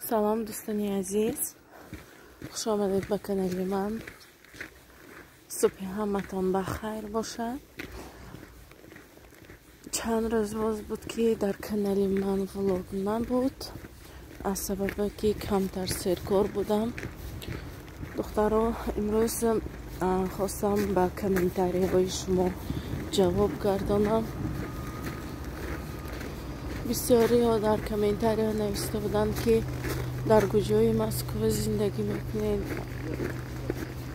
Салом, дӯстони азиз, хуш омадед ба канали ман. Субҳи ҳаматон ба хайр бошад. Чанд рӯз боз буд, ки дар канали ман влог набуд, аз сабабе ки камтар серкор будам. Духтаро, имрӯз хостам ба комментарияҳои шумо ҷавоб гардонам. Бисёриҳо дар комментарияҳо нависта буданд, ки дар куҷои Москва зиндагӣ мекунед,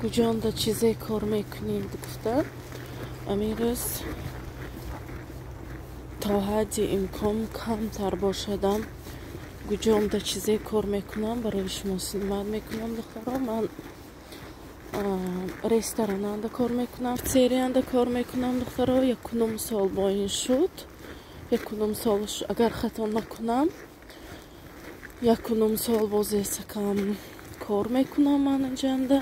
куҷонда чизе кор мекунед гуфта. Ҳамин рӯз то ҳадди имкон камтар бошадам, куҷонда чизе кор мекунам, барои шумо снимат мекунам. Духтаро, ман ресторананда кор мекунам, пиццериянда кор мекунам. Духтаро, якунум сол бо ин шуд, якунум сол, агар хато накунам, якунум сол боз эсакам кор мекунам. Ман инҷанда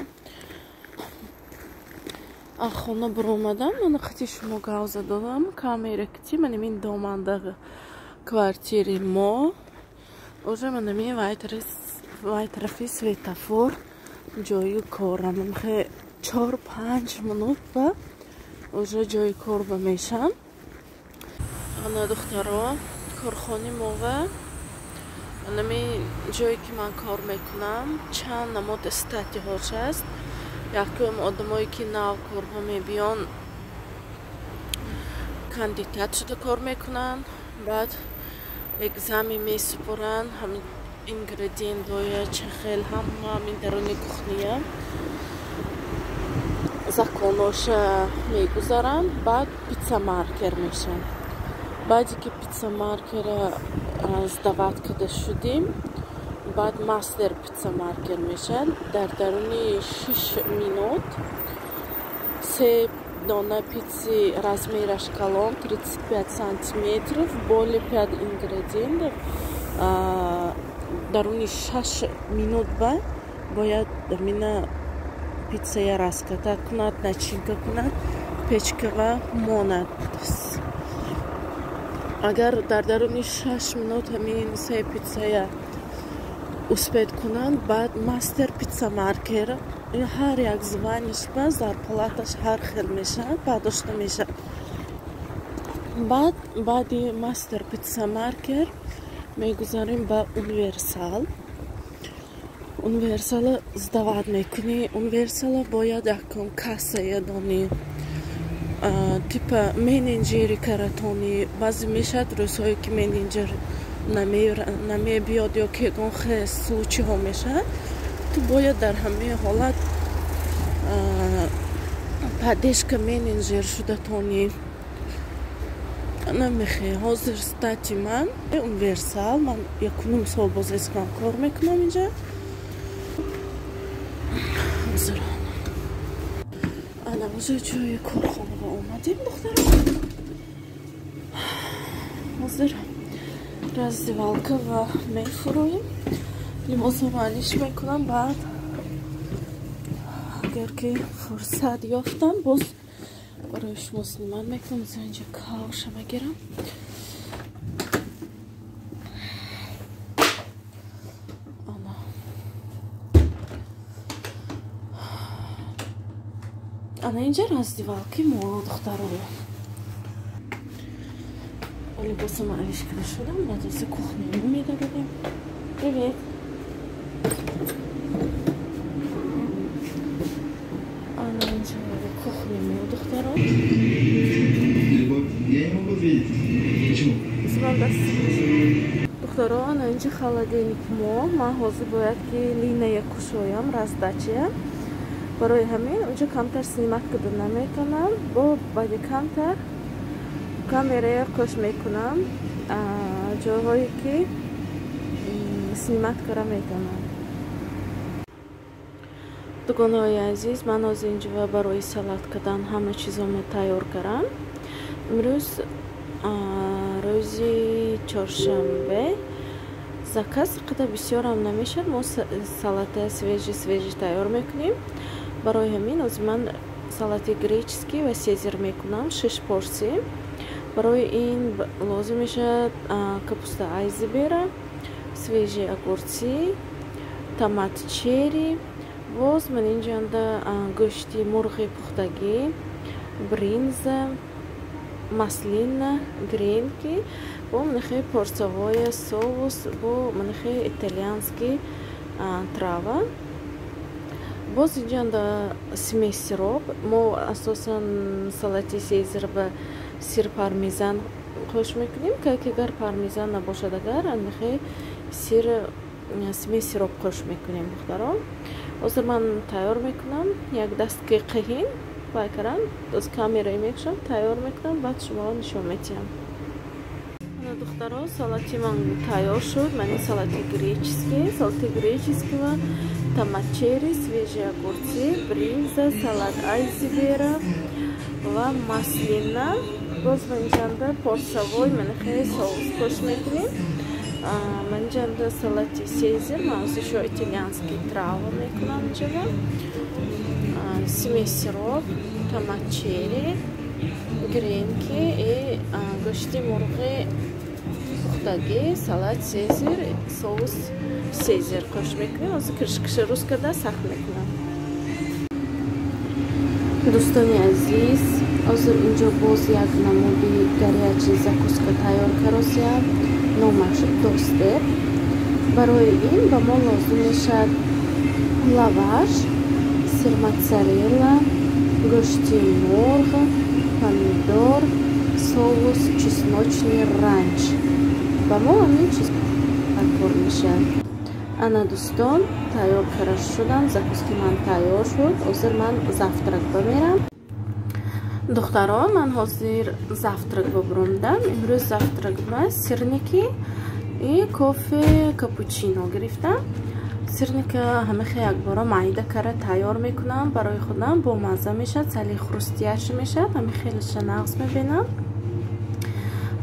аз хона биромадам, мана қати шумо гав задодам камера кити. Манамин доманда квартири мо уже манамин вай тарафи светофор ҷои корам. 4-5 минут ба уже ҷои кор ба мешам. Ана, духтаро, корхони мова, анами ҷое ки ман кор мекунам, чанд намуд статиҳош аст. Якум, одамое ки нав корҳо мебиён, кандидат шуда кор мекунанд, баъд экзамен месупоранд, ҳамин ингредиентҳоя чӣ хел, ҳама ҳамин даруни кухния законоша мегузаранд, баъд пиццамейкер мешаванд. Баъде ки пиццамейкера сдавать карда шудем, баъд мастер пиццамейкер мешавад. Дар даруни 6 минут се дона пицци размераш калон, 35 сантиметров, более пять ингредиентов, даруни 6 минут ба бояд мина пиццая раскатать кунад, начинка кунад, печкава монад. Агар дар даруни 6 минут ҳамин се пиццая успеть кунанд, баъд мастер пиццамейкер. Ҳар як званиш ба зарплаташ ҳар хел мешавад, бардошта мешавад. Баъд баъди мастер пиццамейкер мегузарем ба универсал. Универсала сдавать мекунӣ. Универсала бояд якум кассая донӣ, типа менеҷери каратонӣ. Баъзе мешавад рӯзҳое ки менеҷер намебиёд ё ки ягон хел случайҳо мешавад, ту бояд дар ҳамаи ҳолат поддержка менеҷер шуда тонӣ. Намехе ҳозир стати ман универсал. Ман якунум сол боз эскам кор мекунам инҷа. Ҳозир ана уже ҷои корхонава омадем, духтаро. Ҳозир раздевалка ва мефурӯем, либосоро алиш мекунам. Баъд агар ки фурсат ёфтам, боз барои шумо снимать мекунам. Инҷа кавша мегирам. Ана, ана инҷа раздевалки мо, духтаро. Либосама алиш карда шудам, баъд ози кухня медароем. Привет. Ана инҷа кухня мо, духтаро. Я не могу видеть. Почему? Духтаро, ана инҷа холодильник мо. Ман ҳозир бояд ки линия кушоям, раздачия. Барои ҳамин онҷо камтар снимать карда наметавонам. Бо баъди камтар камерая қӯш мекунам, ҷойҳое ки снимать кара метавонам. Дугонаҳои азиз, ман ҳозир инҷо барои салат кардан ҳама чизомо тайёр кардам. Имрӯз рӯзи чоршанбе, заказ қадар бисёрам намешавад. Мо салата свежий свежий тайёр мекунем. Барои ҳамин ҳозир ман салати греческий ва сезар мекунам, шиш порция. Барои ин лозим мешавад капуста айсберга, Свежие огурцы, томат черри, боз ман инҷанда гӯшти мурғи пухтагӣ, бринза, маслина, гренки, бо манихе порсовоя соус, бо манихе итальянский трава. Боз инҷанда смесь сироп. Мо асосан салати сезар ба сир пармезан қӯш мекунем, ки агар пармезан набошад, агар анихе сир, смесь сироп қӯш мекунем. Духтаро, ҳозир ман тайёр мекунам. Як даст ки қиҳин вай карам, аз камераи мекушам, тайёр мекунам, баъд шуморо нишон метиҳам. Духтаро, салати ман тайёр шуд. Ман ин салати греческий, салати греческий ва томат черри, свежие огурцы, бринза, салат айсберга ва маслина. Боз манҷанда порсовой манихе соус қӯш мекунем. Манҷанда салати сезар, ман ещё итальянский трава мекунам инҷава, смесь сироп, томат черри, гренки и гӯшти мурғи пухтагӣ, салат сезар, соус сезар қӯш мекунем. Ҳозир крышка ша рӯз карда сахт мекунам. Дӯстони азиз, ҳозир инҷо боз як намуди горячий закуска тайёр каросиям, номаш тостер. Барои ин ба мо лозим мешавад лаваш, сир моцарелла, гӯшти мурғ, помидор, соус чесночный ранч. Ба мо ҳамин чиз кор мешавад. Ана, дӯстон, тайёр кара шудам, закуски ман тайёр шуд. Ҳозир ман завтрак бамерам. Духтаро, ман ҳозир завтрак бабуромдам. Имрӯз завтрак ба сырники и кофе капучино гирифтам. Сырника ҳамихе якбора майда кара тайёр мекунам барои худам, бомазза мешавад, сали хрустящий мешавад, ҳами хелеша нағз мебинам.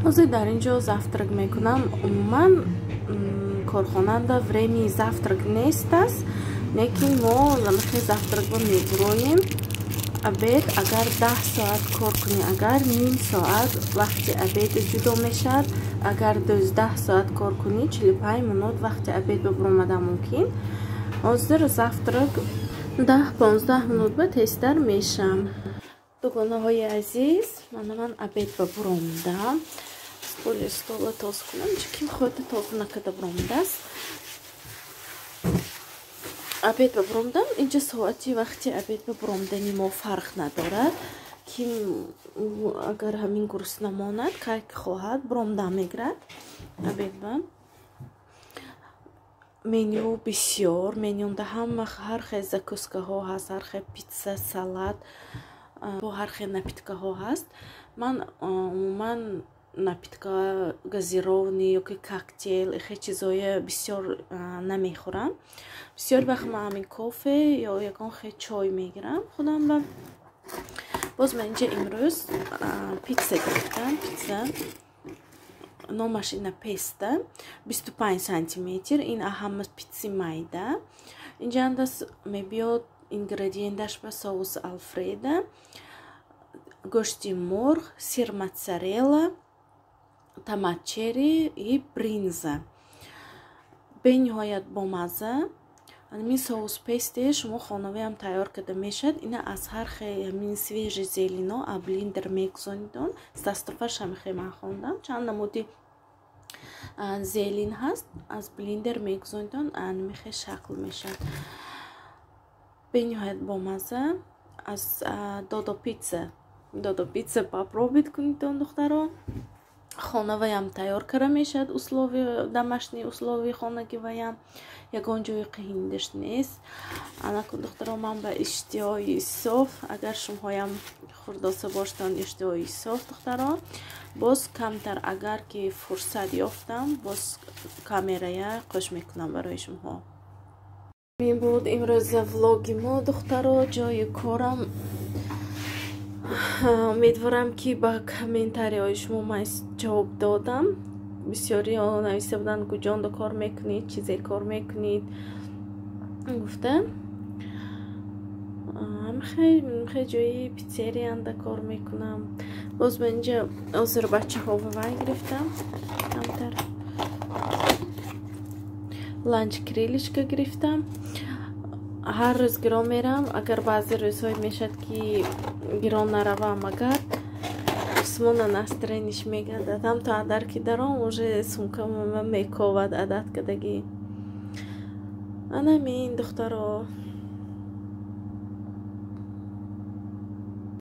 Ҳозир дар ин ҷо завтрак мекунам. Умуман, корхонада времени завтрак нест аст, лекин мо ҳамихе завтрак ба мебуроем. Обед, агар 10 соат кор кунӣ, агар ним соат вақти обед ҷудо мешавад. Агар 12 соат кор кунӣ, 45 минут вақти обед ба буромадан мумкин. Ҳозир завтрак 10-15 минут ба тезтар мешам. Дугонаҳои азиз, мана ман обед ба буромдам. Поли стола тоз кунам, ким хоҳад тоза накарда буромдааст. Обед ба буромдам. Инҷа соати вақти обед ба буромдани мо фарқ надорад. Ким агар ҳамин гурусна монад, кай ки хоҳад, буромдан мегирад. Обед ба меню бисёр, менюнда ҳама ҳар хел закускаҳо ҳаст, ҳар хел питса, салат, бо ҳар хел напиткаҳо ҳаст. Ман умуман напитка газированный ёки коктейл, хел чизое бисёр намехӯрам. Бисёр вақт ман ҳамин кофе ё ягон хел чой мегирам худам. Ба боз ман инҷа имрӯз питса гирифтам. Питса номаш ина песта, 25 сантиметр. Ин ҳама питси майда. Инҷа мебиёд ингредиенташ ба соус алфредо, гӯшти мурғ, сир моцарелла, томат черри и бринза. Бениҳоят бомазза. Ҳамин соус песте шумо хонавиам тайёр карда мешавад. Ина аз ҳар хел ҳамин свежий зелено а блендер мегузонидон. Состав аш ҳамихе ман хондам, чанд намуди зелень ҳаст, аз блендер мегузонидон, ҳамихе шакл мешавад. Бениҳоят бомазза. Аз Додо Пицца, Додо Пицца попробовать кунидон, духтаро. Хонаваям тайёр карда мешавад, условия, домашние условия, хонагиваям ягон ҷои қиҳиндаш нест. Анакун, духтаро, ман ба иштиҳои соф. Агар шумоҳоям хурдоса боштон, иштиҳои соф. Духтаро, боз камтар агар ки фурсат ёфтам, боз камерая қӯш мекунам барои шумоҳо. Ин буд имрӯза влоги мо, духтаро, ҷои корам. Умедворам, ки ба комментариҳои шумо ман ҷавоб додам. Бисёриҳо нависта буданд, куҷондо кор мекунед, чизе кор мекунед гуфта. Хеле ҷои питсериянда кор мекунам. Боз ман инҷа ҳозир бачаҳо вай гирифтам камтар. Ланч крылышко гирифтам. Ҳар рӯз гирон мерам. Агар баъзе рӯзҳое мешавад, ки гирон наравам, агар Усмона настроение ш мегардад, ҳам то адар ки даром, уже сумкама мековад, адат кардагӣ. Анамин, духтаро.